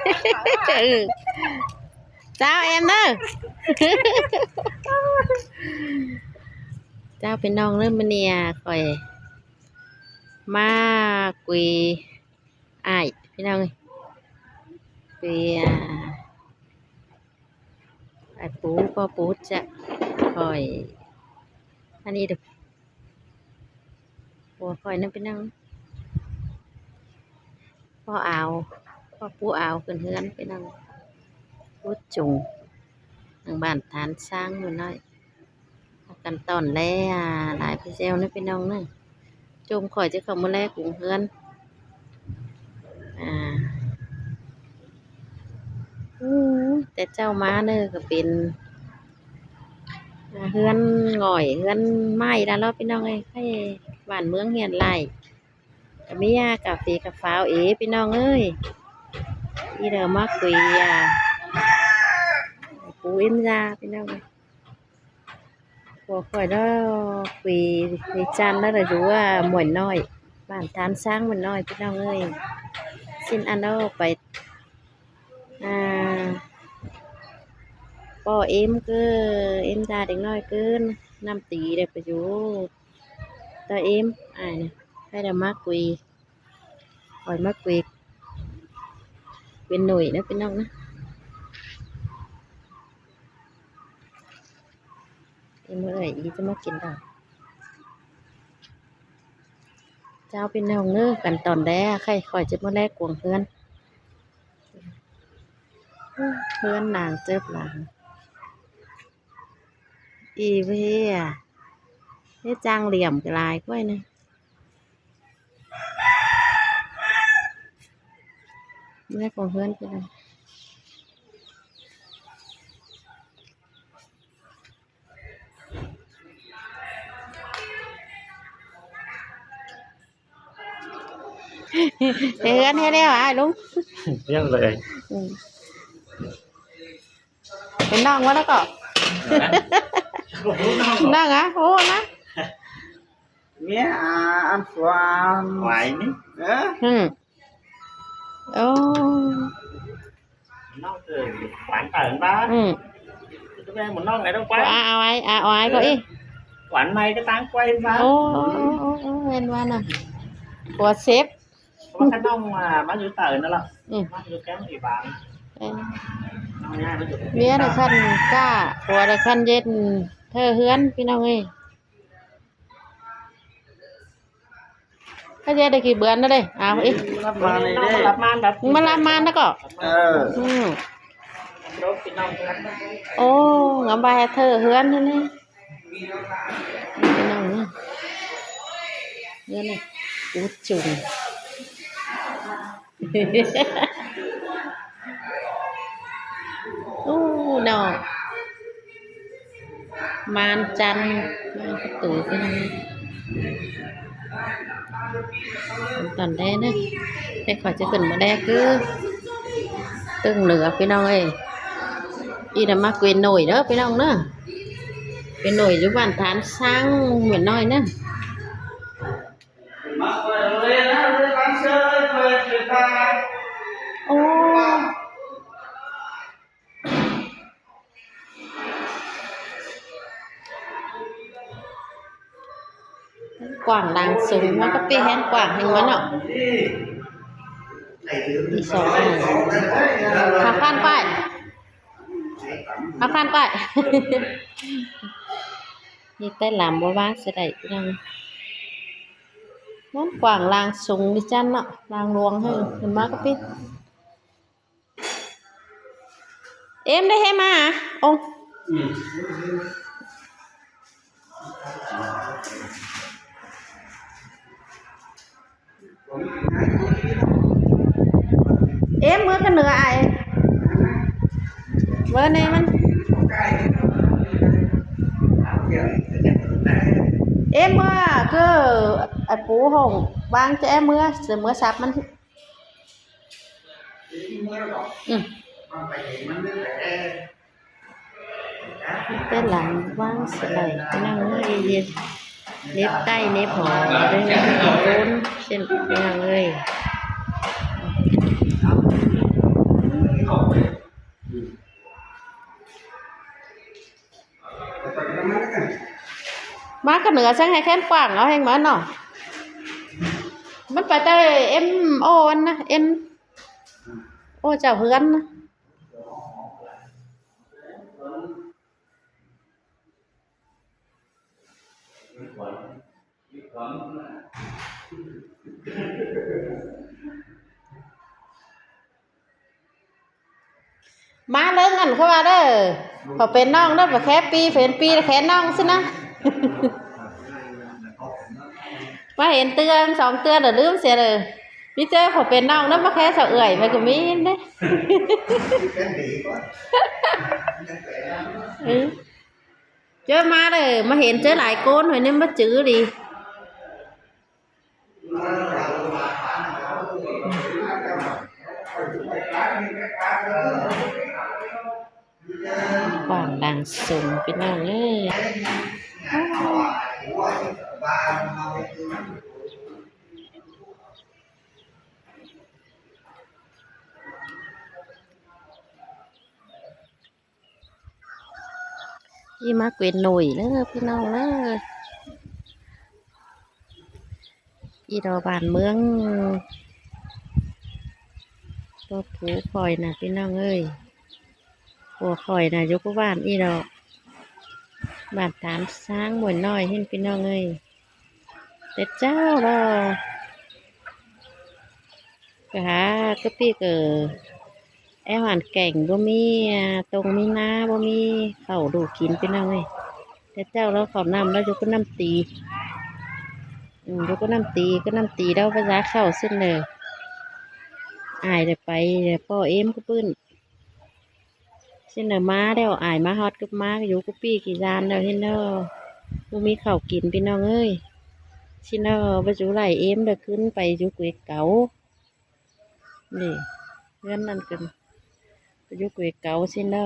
ເອີ ເຈົ້າແອມເດີ ເຈົ້າ ພີ່ນ້ອງເດີ ມື້ນີ້ຂ້ອຍມາກຸຍອ້າຍ ພີ່ນ້ອງເອີຍ ກຸຍ ອ້າຍປູ່ ພໍ່ປູ່ຈະຂ້ອຍ ອັນນີ້ເດີ ຜົວຂ້ອຍນຳ ພີ່ນ້ອງ ພໍ່ອາວ ພໍ່ປູ່ອາວຂຶ້ນເຮືອນ ພີ່ນ້ອງ ປູ່ຈຸງ ທາງບ້ານຖານຊ້າງໝູ່ນ້ອຍ ພາກັນຕ້ອນແລ ຫຼາຍໄປແຊວນະ ພີ່ນ້ອງເນາະ ໂຈມຂ້ອຍຈະເຂົ້າມາແລກົງເຮືອນ ອ່າ ໂອ້ ແຕ່ເຊົ້າມາເນີ ກໍເປັນ ອ່າ ເຮືອນຫງອຍ ເຮືອນໄມ້ລະເນາະ ພີ່ນ້ອງເອີຍ ໃຫ້ບ້ານເມືອງຮຽນໄລ່ ກໍມີຫຍ້າກາເຟກາຟາວເອ ພີ່ນ້ອງເອີຍ ອີເດີມາຄຸຍ ອ່າ ປູເອັມຢາ ພີ່ນ້ອງເອີຍ ຜົວຂ້ອຍເນາະ ຄຸຍ ຄຸຍຈັນລະ ຫຼືວ່າໝວຍນ້ອຍ ບ້ານທ່ານຊ້າງໝວຍນ້ອຍ ພີ່ນ້ອງເອີຍ ຊິນອັນເນາະ ໄປ ອ່າ ປໍເອັມເກີ ເອັມຢາເດັກນ້ອຍເກີນ ນ້ຳຕີໄດ້ປະໂຫຍດ ຕາເອັມ ອ້າຍນະ ໃຜລະມາກຸຍ ຂ້ອຍມາເກວກເປັນໜ່ວຍນະ ພີ່ນ້ອງນະ ອີເມື່ອຍອີຈະມາກິນດອກ ເຈົ້າ ພີ່ນ້ອງເດີ ກັນຕອນແລ ໃຄ່ຂ້ອຍຈະມາແລກວງເຮືອນ ເຮືອນນາງເຈີບຫຼາງ ອີເວຍ ເຮັດຈ້າງຫຼຽມກະຫຼາຍກ້ວຍນະ ເມືອກອງເຮືອນພຸ້ນນະ ເຮັດເຮືອນໃຫ້ແລ້ວອ້າຍລຸງ ຍັງເລີຍ ອືມ ເປັນນ້ອງບໍ່ລະກໍ ນ້ອງອະ ໂອ້ນະ ເມຍອັນສວນ ໄຫວນີ້ ເອີ ອືມ ໂອ້ ນ້ອງເອີຍ ຫວານຕາຍບ້ານ ອືມ ແມ່ໝູນ້ອງໄງຕ້ອງໄປ ອາ ເອົາໄວ້ ອາ ເອົາໄວ້ກໍອີ ເອີ ຫວານໃໝ່ກໍຕັ້ງໄປບ້ານ ໂອ້ ໂອ້ ໂອ້ ໂອ້ ແມ່ນວ່ານະ ຜົວເຊັບ ເພາະວ່າຄັນນ້ອງມາ ມາຢູ່ໃຕ້ນັ້ນລະ ອືມ ມາຢູ່ແກ້ງອີບາງ ເອີ ເມຍໄດ້ຄັນກ້າ ຜົວໄດ້ຄັນເຢັນ ເທີເຮືອນ ພີ່ນ້ອງເອີຍ ເຂົາເຮັດໄດ້ກີ່ເບືອນແລ້ວເດ້ ເອົາອີກ ມາລັບມານເດ້ ມາລັບມານແລ້ວກໍ ເອີ ອືມ ໂອ້ ງາມບາຍເທີເຮືອນນີ້ ພີ່ນ້ອງເອີຍ ເຮືອນນີ້ ອູດຈຸງ ໂອ້ ເນາະ ມານຈັນ ມານປະຕູ ພີ່ນ້ອງ ຕອນແລກນະ ແຕ່ຂ້ອຍຈະຂຶ້ນມາແລຄືຕຶງເໜືອ ພີ່ນ້ອງເອີຍ ອີນະ ມາເກວນໂໜຍເດີ ພີ່ນ້ອງເດີ ເກວນໂໜຍຢູ່ບ້ານຖານຊ້າງໝູ່ນ້ອຍນະ ໂອ້ ກວ້າງລາງສູງ ມັນກໍເປັນແຮງກວ້າງແຮງມັນເນາະ ມີສອງອັນ ຫາຄານປ້າຍ ຫາຄານປ້າຍ ມີແຕ່ລຳບໍ່ວ່າຊິໄດ້ ມັນກວ້າງລາງສູງດີຈັງເນາະ ລາງຫຼວງ ເຫັນມາກໍປິດ ເອັມໄດ້ເຮມາ ໂອ ເອັມ ເມືອກັນເໜືອອ້າຍ ເມີແນ່ມັນ ເອັມ ເມືອ ຄື ອາ ປູຫ້ອງວາງແຈ ເມືອ ເມືອສັບມັນ. ອືມ ແຕ່ຫຼັງວາງສະໄຫຼ ພີ່ນ້ອງເອີຍ ເນັບໄກ່ເນັບຫອມເດີ ໂດນເຊັ່ນ ພີ່ນ້ອງເອີຍ. ກະເໜືອຈັ່ງໃຫ້ແຂນກວ້າງເອົາແຮງມາເນາະ. ມັນໄປແຕ່ເອັມໂອອັນນະ ເອັມໂອເຈົ້າເຮືອນນະ. ມາເລີຍຫັ້ນ ເຂົາວ່າເດີ ເຂົາເປັນນ້ອງເດີ ບໍ່ແຄປີ ເປັນປີລະແຄນ້ອງຊີ້ນະ. ມາເຫັນເທື່ອສອງເທື່ອລະລືມເສຍເດີ. ມີເທື່ອເຂົາເປັນນ້ອງເດີ ບໍ່ແຄຊະເອື້ອຍ ມັນກະມີເດ້. ເອີ ເຈີມາເດີ ມາເຫັນເຈີຫຼາຍຄົນ ຂ້ອຍຍັງບໍ່ຈື່ດີ. ກວ້າງລ່າງສູງ ພີ່ນ້ອງເອີຍ. ອີ່ໝາກເວັນໜຸ່ຍເດີພີ່ນ້ອງເດີ. ອີ່ດອກບ້ານເມືອງ ຕົວຜູ້ຂ້ອຍນະພີ່ນ້ອງເອີຍ. ຜົວຂ້ອຍນະຢູ່ຜູ້ບ້ານອີ່ດອກ ບ້ານຕາມຊ້າງບົວນ້ອຍຫັ້ນພີ່ນ້ອງເອີຍ. ແຕ່ເຈົ້າລະ ໄປຫາກະປິກເອີ ແອວຫານແກ່ງບໍ່ມີ ຕົງມີນາບໍ່ມີເຂົ້າດູກິນພີ່ນ້ອງເອີຍ. ແຕ່ເຈົ້າລະເຂົ້ານ້ຳລະຢູ່ກັບນ້ຳຕີ ອືມ ຢູ່ກັບນ້ຳຕີ ກັບນ້ຳຕີລະໄປຫາເຂົ້າຊີ້ນເດີ. ອ້າຍໄດ້ໄປ ພໍ້ເອມກັບປຶ້ນ ຊິນະມາແລ້ວ ອ້າຍມາຮອດກະມາ ຢູ່ກະປີກະຢານແລ້ວ ເຫັນແລ້ວ ບໍ່ມີເຂົ້າກິນພີ່ນ້ອງເອີຍ. ຊິນະບໍ່ຢູ່ໄລ່ເອມເດີ ຂຶ້ນໄປຢູ່ເກວຍເກົາ ນີ້ ເຮືອນນັ້ນກະໄປຢູ່ເກວຍເກົາ ຊິນະ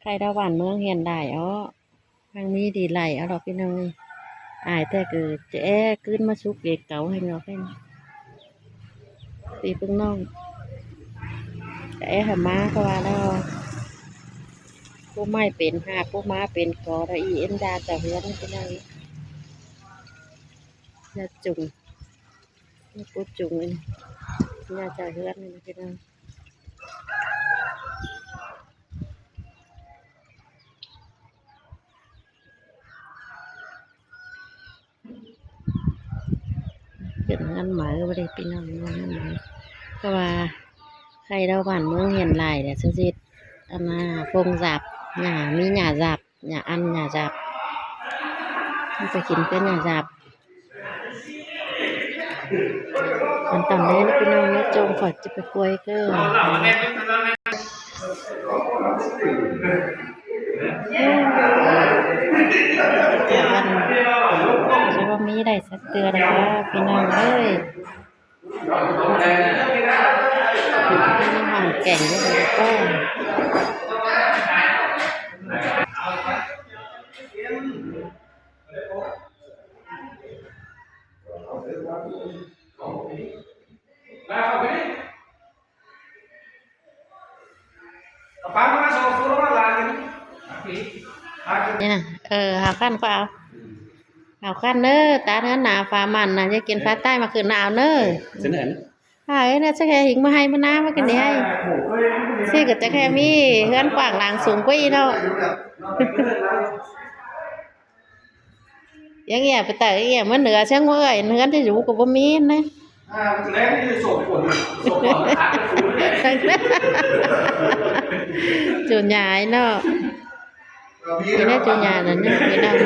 ໃກ້ດາວບ້ານເມືອງແຮ່ນໄດ້ເອາະ. ທາງນີ້ດີໄຫຼເອົາດອກພີ່ນ້ອງເອີຍ. ອາຍແທ້ຄືຈະແອຄືນມາສຸກເອເກົາໃຫ້ເນາະ ຕີເບິ່ງນ້ອງ ຈະແອໃຫ້ມາ ເພາະວ່າລາວປູໃໝ່ເປັນຫາ ປູມາເປັນກໍລະອີເອັນຢາຈາກເຮືອນພີ່ນ້ອງ ຢາຈຸງ ປູຈຸງ ຢາຈາກເຮືອນພີ່ນ້ອງ. ເປັນເຮືອນໃໝ່ບໍ່ໄດ້ພີ່ນ້ອງ ເຮືອນໃໝ່ ເພາະວ່າໄຄດາວບ້ານເມືອງເຫັນຫຼາຍແລ້ວ ເຂົາຊິເຮັດອັນນ່າ ໂພງຢາບ ຫຍ້າ ມີຫຍ້າຢາບ ຫຍ້າອັ່ນ ຫຍ້າຢາບ ມັນຈະກິນແຕ່ຫຍ້າຢາບ. ມັນຕຳແລ້ວພີ່ນ້ອງເນາະ ຈົ່ງຂ້ອຍຈະໄປກວຍເກີ້ ແຕ່ວ່າຊິບໍ່ມີໄດ້ສັກເທື່ອແລ້ວ ພີ່ນ້ອງເອີຍ. ນີ້ນະ ເອີ ຫ້າພັນກໍເອົາ ຫ້າພັນເດີ ຕາເຮືອນໜາວຝາໝັ້ນນະ ຢ່າກິນຝາໃຕ້ມາຂຶ້ນນະ ເອົາເນີ. ເອີ ເນາະ ຊິແຄ່ຫິງມາໃຫ້ມານາມາກິນນີ້ໃຫ້ ຊິກະຈະແຄ່ມີເຮືອນກວ້າງຫຼັງສູງກວ່າອີກເນາະ. ຍັງເອີຍ ໄປຕາກເອີຍ ມັນເໜືອຊຽງເອີຍ ເຮືອນທີ່ຢູ່ກໍບໍ່ມີນະ. ຈູນຍາຍເນາະ ນີ້ນະ ຈູນຍາຍນັ້ນນະ ພີ່ນ້ອງ.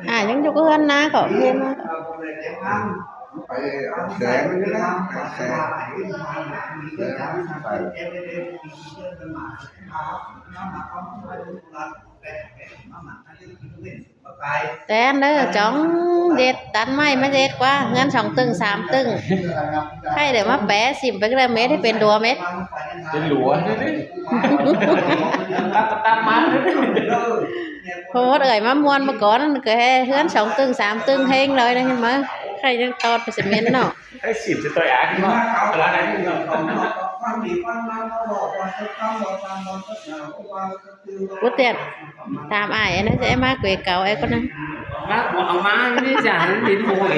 ອ່າ ຍັງຢູ່ເຮືອນນາເຂົາ ເຮືອນນາເຂົາ ໄປແສງ ໄປແສງ ໄປແສງ ໄປ ໄປ. ແຕ່ນເດີ ຈ້ອງເດັດ ຕັດໄມ້ມາເຮັດກວ່າ ເຮືອນສອງຕຶ້ງສາມຕຶ້ງ ໃຫ້ໄດ້ມາແປະຖິ້ມໄປກໍໄດ້ ເມັດໃຫ້ເປັນຫຼວເມັດ ເປັນຫຼວເດ້ ຕັດ ຕັດມາເດີ ໂພດເອີຍ ມາມ່ວນມາກ່ອນ ກໍໃຫ້ເຮືອນສອງຕຶ້ງສາມຕຶ້ງເຮັງເລີຍນະ ເຫັນບໍ່ ໃຫ້ຍັງຕອດໄປສະເໝັນເນາະ ໃຫ້ສິບຈະຕ່ອຍອາກເນາະ ລະໄດ້ເນາະ ບໍ່ແຕ່ ຖາມອ້າຍອັນນັ້ນ ຈະໃຫ້ມາເກຍເກົາໄອ້ຄົນນັ້ນ ມາ ບໍ່ເອົາມານີ້ຈະຫັນດິນໂຫຍ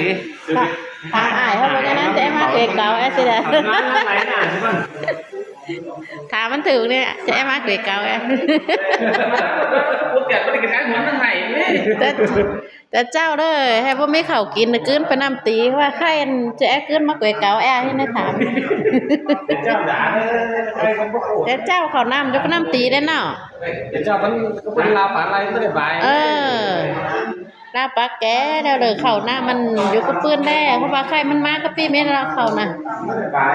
ຖາມອ້າຍເຂົາວ່າຈັ່ງນັ້ນ ຈະໃຫ້ມາເກຍເກົາໄອ້ຊິໄດ້ ຖາມມັນຖືກນີ້ ຈະໃຫ້ມາເກຍເກົາໄອ້ ແຕ່ ແຕ່ເຈົ້າເດີ ໃຫ້ບໍ່ມີເຂົ້າກິນ ກືນໄປນ້ຳຕີ ວ່າໃຄຈະແອກກືນມາເກຍເກົາແອໃຫ້ນະຖາມ ແຕ່ເຈົ້າເຂົ້ານ້ຳ ຈະໄປນ້ຳຕີໄດ້ເນາະ ແຕ່ເຈົ້າມັນກໍເປັນລາວປາໄລບໍ່ໄດ້ບາຍ ເອີ ລາວປາແກແລ້ວເດີ ເຂົ້ານ້ຳມັນຢູ່ກັບປືນແດ່ ເພາະວ່າໃຄມັນມາກັບປີເມັດລາວເຂົ້ານະ ບໍ່ໄດ້ບາຍ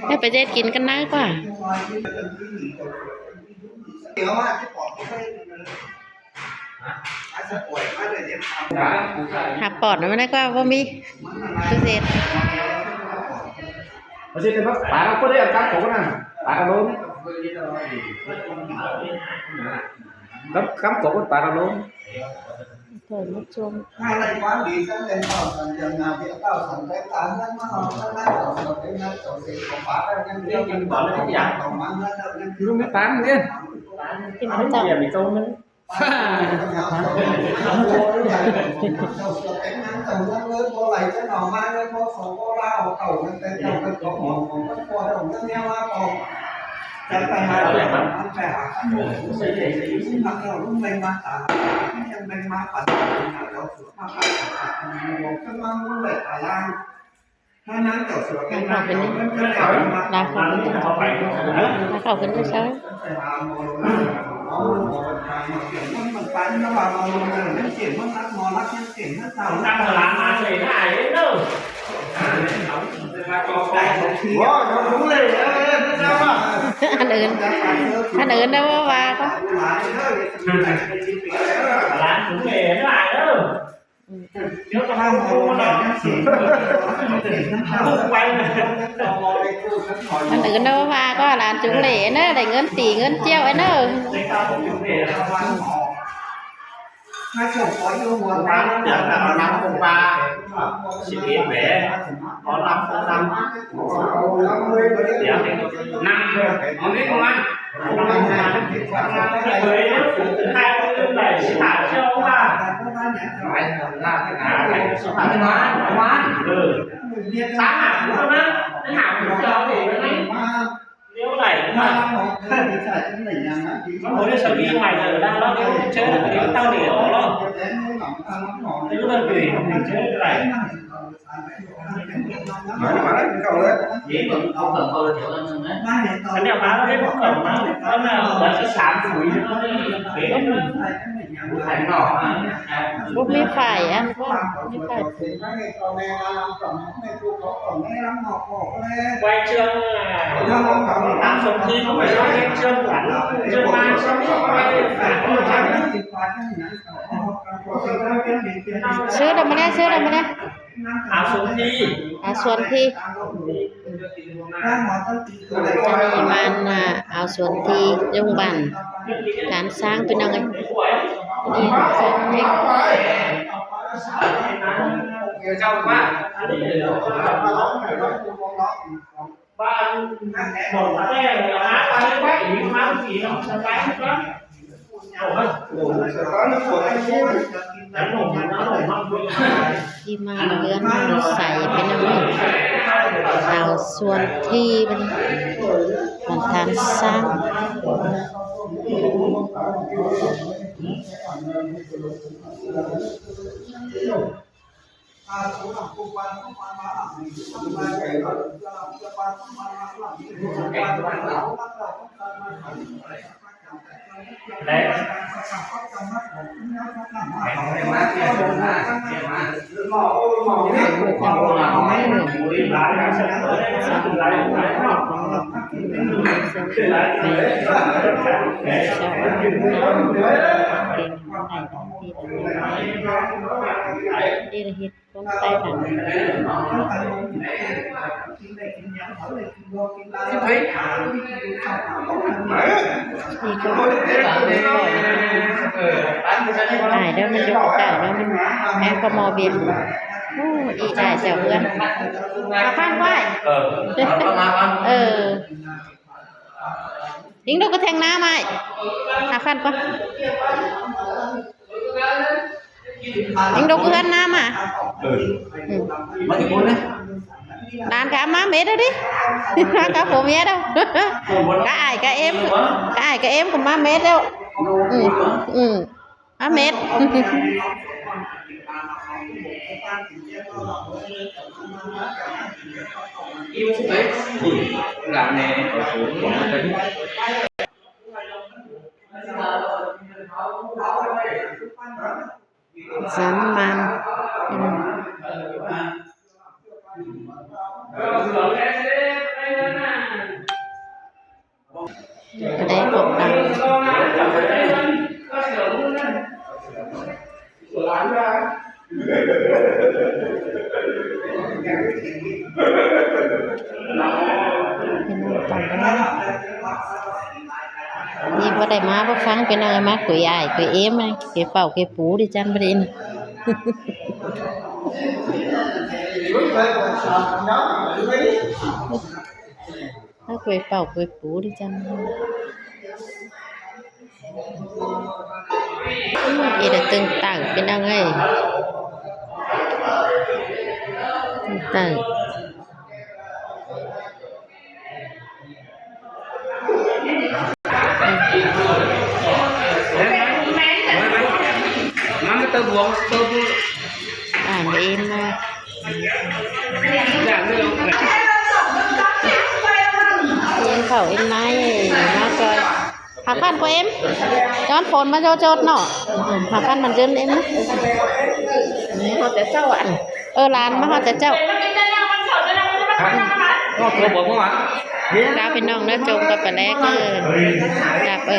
ໄດ້ໄປເຮັດກິນກັນນາກວ່າ ຫາປອດມັນໄດ້ກວ່າບໍ່ມີ ຄືເຮັດ ປາເອົາບໍ່ໄດ້ ເອົາກັບຂອງນັ້ນ ປາເອົາລົງ ກຳ ກຳຂອງມັນປາເອົາລົງ ເພິ່ນມາຊົມ ລຸງໄດ້ປານເດ້ ກິນເຂົ້າເຈົ້າ ເຂົ້າໄປນີ້ ລາວເຂົ້າໄປນີ້ ລາວເຂົ້າຂຶ້ນໄປເຊີຍ ອັນອື່ນ ອັນອື່ນໄດ້ວ່າ ວ່າກໍ ອັນອື່ນເນາະ ວ່າກໍຫຼານຈຸງເຫຼເນາະ ໄດ້ເງິນຕີເງິນຈຽວເນາະ ມາສົ່ງຂໍຢູ່ຫົວ ເອົານຳອົງປາ ສິບເອັດແບບ ເອົານຳ ເອົານຳ ດຽວ ນັ່ງ ເອົານີ້ມາ ມາເລີຍ ມາເລີຍ ກິນເຂົ້າເລີຍ ອັນນີ້ມາແລ້ວ ເຂົາເຈົ້າມາ ເຂົາເຈົ້າມາ ເຂົາເຈົ້າສາມຂຸຍ ບໍ່ມີໄຟ ອັນບໍ່ມີໄຟ ໄວ້ເຊື່ອງ ຕາມສົນທີ ໄວ້ເຊື່ອງ ເຊື່ອງ ເຊື່ອງມາ ເຊື່ອງ ເຊີນອອກມາແດ່ ເຊີນອອກມາແດ່ ອາວ ສົນທີ ອາວ ສົນທີ ອັນນີ້ມານ ອາວ ສົນທີ ໂຮງບານ ທ່ານຊ້າງ ພີ່ນ້ອງເອີຍ ນີ້ ເຈົ້າວ່າ ບ້ານໜອງແກ້ງ ຫາປາໄວ້ ມາສີ່ ມາສີ່ ມາສີ່ ມາສີ່ ມາສີ່ ທີ່ມາເຮືອນນ້ອງໃສເປັນຫຍັງ ອາວ ສວນທີ ເປັນ ທ່ານຊ້າງ ອາ ເດລະເຮັດ ລົງໃຕ້ຫຼັງ ນີ້ກໍບໍ່ໄດ້ປ່ອຍ. ຕາຍແລ້ວ ມັນຈະຕາຍແລ້ວ ມັນແຮງກວ່າໝໍ້ເບັດ. ໂອ້ ອີອ້າຍເຈົ້າເຮືອນ ມາພັນໄວ້. ເອີ ເອີ ຍິງດູກກະແທງນ້ຳອ້າຍ ຫາພັນກ່ອນ. ຍິງດົກເຮືອນນ້ຳມາ. ເອີ ອືມ ມາຈາກພຸ້ນເດ້. ຫຼານກະເອົາມາເມັດແລ້ວເດ້ ມາກັບຜົວເມຍແລ້ວ ກະອ້າຍກະເອັມ ກະອ້າຍກະເອັມກໍມາເມັດແລ້ວ. ອືມ ອືມ ມາເມັດ. ສັນມັນ ອືມ ປາແດກຂອງລາວ ພີ່ນ້ອງຕອນແລງ ນີ້ບໍ່ໄດ້ມາບໍ່ຟັງ ພີ່ນ້ອງເອີຍ ມາຄຸຍອ້າຍຄຸຍເອັມ ຄຸຍເປົ້າຄຸຍປູ ດິຈັນບໍ່ໄດ້ ມາຄຸຍເປົ້າຄຸຍປູ ດິຈັນ. ເຮັດໃຫ້ຕຶງຕາ ພີ່ນ້ອງເອີຍ ຕຶງຕາ. ອ່ານເອັນມາ ເອັນເຂົ້າເອັນໃນມາຊ່ອຍ. ຫາພັນກວ່າເອັມ ຍ້ອນຝົນມັນໂຈດໆເນາະ. ອືມ ຫາພັນມັນເຈີນເອັມ ມາຮອດແຕ່ເຊົ້າອະ. ເອີ ຫຼານມາຮອດແຕ່ເຊົ້າ. ລາພີ່ນ້ອງເດີ ຈົ່ງກັບປາແລກເດີ ລາເອີ.